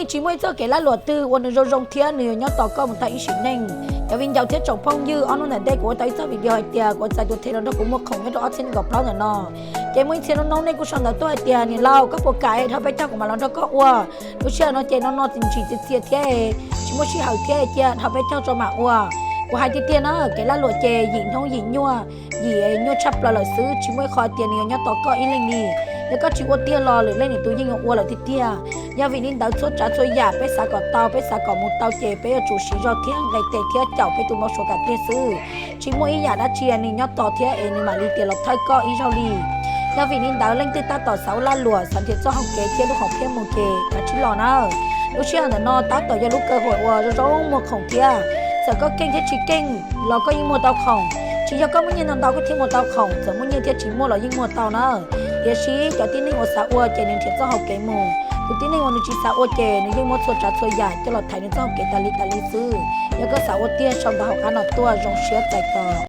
Tsis muaj ib txoj kev lag luam twg uas nws zoo zoo thiab nws yuav nyob tos koj mus tag ib sim neej. Cov viv ncaus thiab tsoom phooj ywg, ob hnub ntawm ntej kuv ua tau ib txoj video hais tias kuv txais tus them los nrog kuv muag khoom nyob rau ob txhiab nees nkaum plaub ntawm no. Ces muaj ib txhia noob noob nej kuj sau ntawv tuaj hais tias niam laus, koj puas kam dhau peb caug kuv mam los nrog koj ua. Lub sij hawm no ces no no tsis ntsim txias txias thiab tsis muaj sij hawm thiab, cia dhau peb caug tso mam ua. Kuv hais tiag tiag na, kev lag luam ces yim hnub yim nyuaj, yim nyuaj tshaj plaws lawm xwb, tsis muaj ib qho tias nws yuav nyob tos koj ib leeg li. Yog koj tsis ua tiag los lwm leej nws tus yeej yuav ua lawm tiag tiag. Yog vim li ntawd txhua tsav txhua yam peb xav kom tau, peb xav kom mus tau ces peb yuav tsum siv zog thiab nqes tes thiab caum peb tus maub suav kam tiag xwb. Tsis muaj ib yam dab tsi nws nyob tos thiab es nws mam li tias los thawj koj ib zaug li. Yog vim li ntawd leej twg tab tom xav ua lag luam, xav nrhiav txoj hau kev thiab lub hom phiaj mus ces kav tsij los na. Lub sij hawm ntawm no tab tom yog lub kawg huam uas zoo zoo muag khoom thiab. Txawm koj keej thiab tsis keej los koj yeej muag tau khoom. Tsis yog koj muaj nyiaj ntau ntau koj thiaj muag tau khoom, txawm muaj nyiaj thiab tsis muaj los yeej muag tau na. Tiam sis cov tib neeg uas xav ua ces nws nrhiav txoj hau kev mus. Tus tib neeg uas nws tsis xav ua ces nws yeej muab txhua tsav txhua yam coj los thaiv nws txoj hau kev tas li tas li xwb. Yog koj xav ua tiag sau ntawv hauv qab no tuaj, zoo siab txais tos.